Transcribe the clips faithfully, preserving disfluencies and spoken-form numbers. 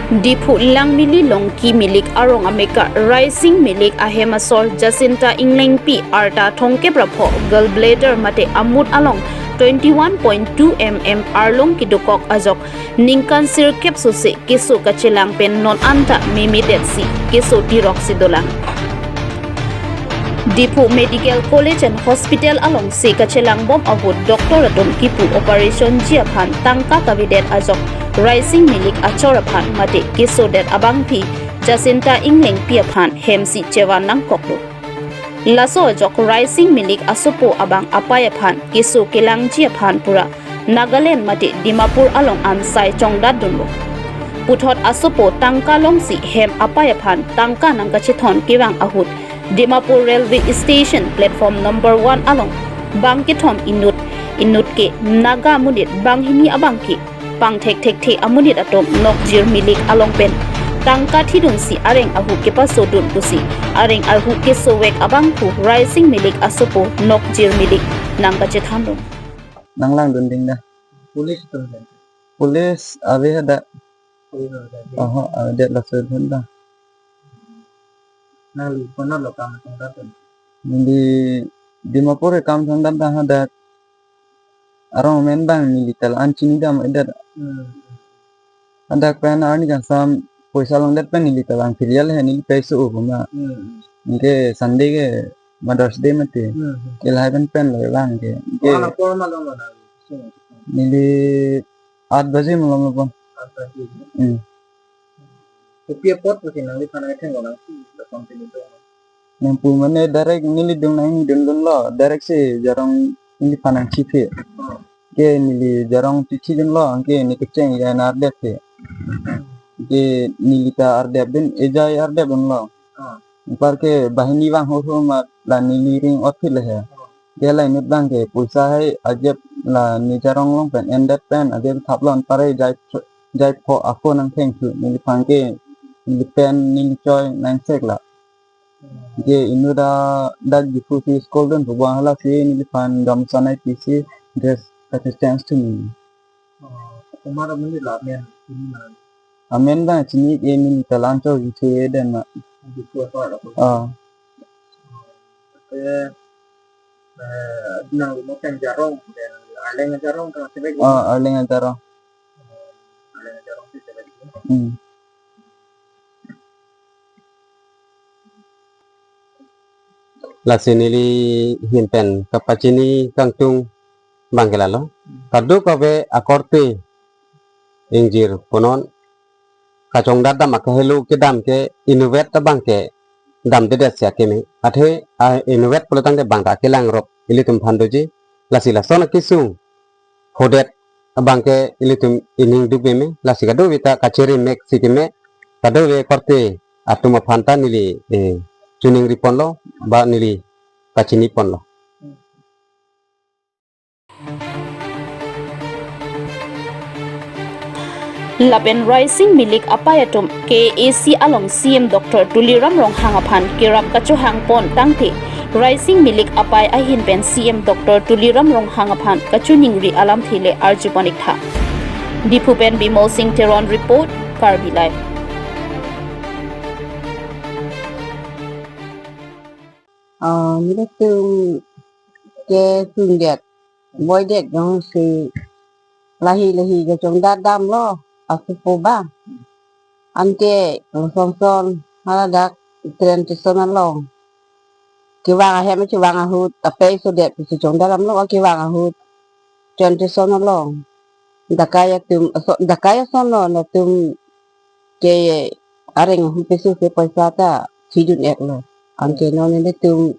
Diphu Langmili Longki Milik arong ameka Raising Milik ahem asor Jacinta Englengpi arta thomkep ra pho gallbladder mate amut along twenty-one point two mm arlong kedokok ajok ningkan sirkep sose keso kachelang pen non anta memedetsi keso tiroksi dolang. Diphu Medical College and Hospital alongsi kachelangbom ahut doctor atum kipu operation ji aphan tangka kavedet ajok Raising Milik achor aphan mate kesodet abangpi Jacinta Englengpi aphan hemsi chevan nangkoklo. Laso ajok Raising Milik asopo abang apei aphan keso kelangji aphan pura Nagaland mate Dimapur along an sai chongdatdunlo. Puthot asopo tangka longsi hem apei aphan tangka nangkachethon kevang ahut Dimapur Railway Station platform number one along bang kethom inut, inut ke Naga amonit banghini abang ke pangthek thekthe amonit atum nokjir Milik along pen tangka thidunsi areng ahu kepasodun pusi areng ahu kesovek abangphu Raising Milik asopo nokjir Milik nangkachethandun. Nanglangdun ding da. Police atum pen. Police ave hadak. Police ave hadak. Oho, avedet laso atum da. Nangli konatlo kam chongdat pen? Di Dimapur kam chongdat da hadak. Arong amen bang neli ta la-an chinidam edet. Hmm. Hadak pen arni kangsam poisa longdet pen neli ta lang filial he neli pei so-o ma. Hmm. Anke Sunday ke Mother's Day mati. Hmm. Ke lahai pen pen lo lang ke. Ke. Ko-an apor ma longlo na? Neli aat baje ma longlo pon. Aat baje. Hmm. Kopi apot pusi nangliphan nangthenglo nangsi la continue do? Nangpu mane direct neli dung nangdundunlo, direct si jarong neliphan nangchiphe. Hmm. Ke neli jarong chichidunlo, anke ne kecheng ya nardep he. Ke neli ta ardepdun, ejai ardepdunlo. Hmm. Anparke banghini vang hurhur ma la neli ring otphit le he. Hmm. Ke la inut bang ke poisa hai ajep la ne jarong along pen endet pen ajep thaplo anpar jai jai pho ako nangthengthu neliphan ke neli pen neli choi nangsekla. Ke inut ta dak Diphu si school dun pu bang halasi neliphan gamsa nai pisi dress kachechange thu neli. Oh, komat amonit la amen chini ma? Amen bang chini ke neli ta la-an chokji thu edet ma. Diphu asor lo. Ah. Te, eh, nangli mo pen jarong, then Arleng ajarong ta chevek. Ah, Arleng ajarong. Arleng ajarong si chevek. Hmm. Lasi neli ahin pen kapachini kangtung bang ke lalo. Kadokave akorte ingjir punon kachongdat dam akahelo kedam ke inutvet abang ke damdedet si akeme. Athe a inutvet pulo tangte bang ta kelangrop ilitum aphan doji. Lasi lason akesung hodet abang ke ilitum ining duk meme. Lasi kadokave ta kachiri mek si keme. Kadokave korte atum aphan ta neli, eh, choningri ponlo ba neli kachini ponlo. Lapen Raising Milik apei atum K A A C along C M Doctor Tuliram Ronghang aphan kerap kachohang pon tangte Raising Milik apei ahin pen C M Doctor Tuliram Ronghang aphan kachoningri alamthe le arju pon ik tha. Diphu pen Bimol Singh Teron report, Karbi Live. Ah, nelitum ke sungdet, boidet jongsi lahi lahi kachongdat damlo, asopo ba. Anke lason son, haladak train station along. Kevang ahem kevang ahut, apei sodet pusi chongdat damlo, kevang ahut train station along. Dakai atum, aso-, dakai ason lo, latum ke areng ahu peso ke poisa ta chidun ek lo. Anke non nelitum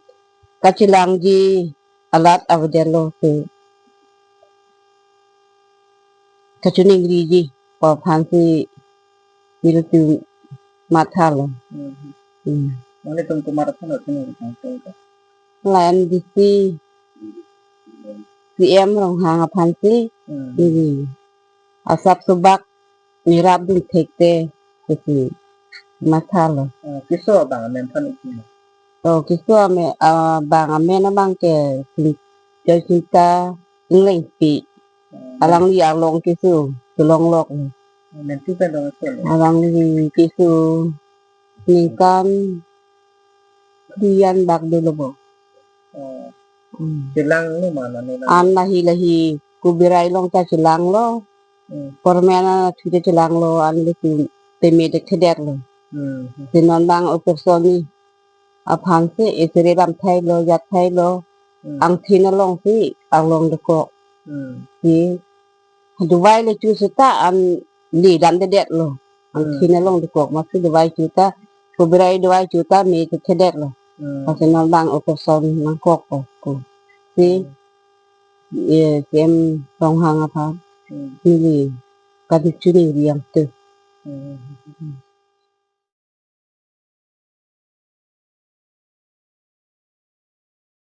kachelangji alat avedetlo si kachoningriji pu aphansi nelitum mathalo. Hmm. Hmm. Nanglitum komat aphan lo chini kangtung ke? La M D C C M Ronghang aphansi. Hmm. Hmm. Asap subak nerapdun thekte pusi mathalo. Oh, keso abang amen aphan isi. Oh, keso ame, ah, bang amen abang ke Sin-, Jacinta Englengpi. Hmm. Alangli arlong keso chelonglok. Menti pen dong akel. Alangli keso ningkan phli an bak dolo bo. Oh. Hmm. Chelanglo ma nang nang. An lahei lahei Kobirai along ta chelanglo. Hmm. Kormen an athu ta chelanglo, an le ku peme det thedet lo. Hmm. Si non bang operation ni aphan si esere ram thailo, jat thailo. Hmm. Angthin along si arlong dokok. Hmm. Si Dubai le chu seta an le dam dedet lo. Angthin along dokok, masi Dubai chu ta, Kobirai Dubai chu ta me thedet lo. Hmm. Lasi non bang operation nangkok ko. Si, eh, C M Ronghang aphan. Hmm. Neli kadu chini riang tu. Hmm.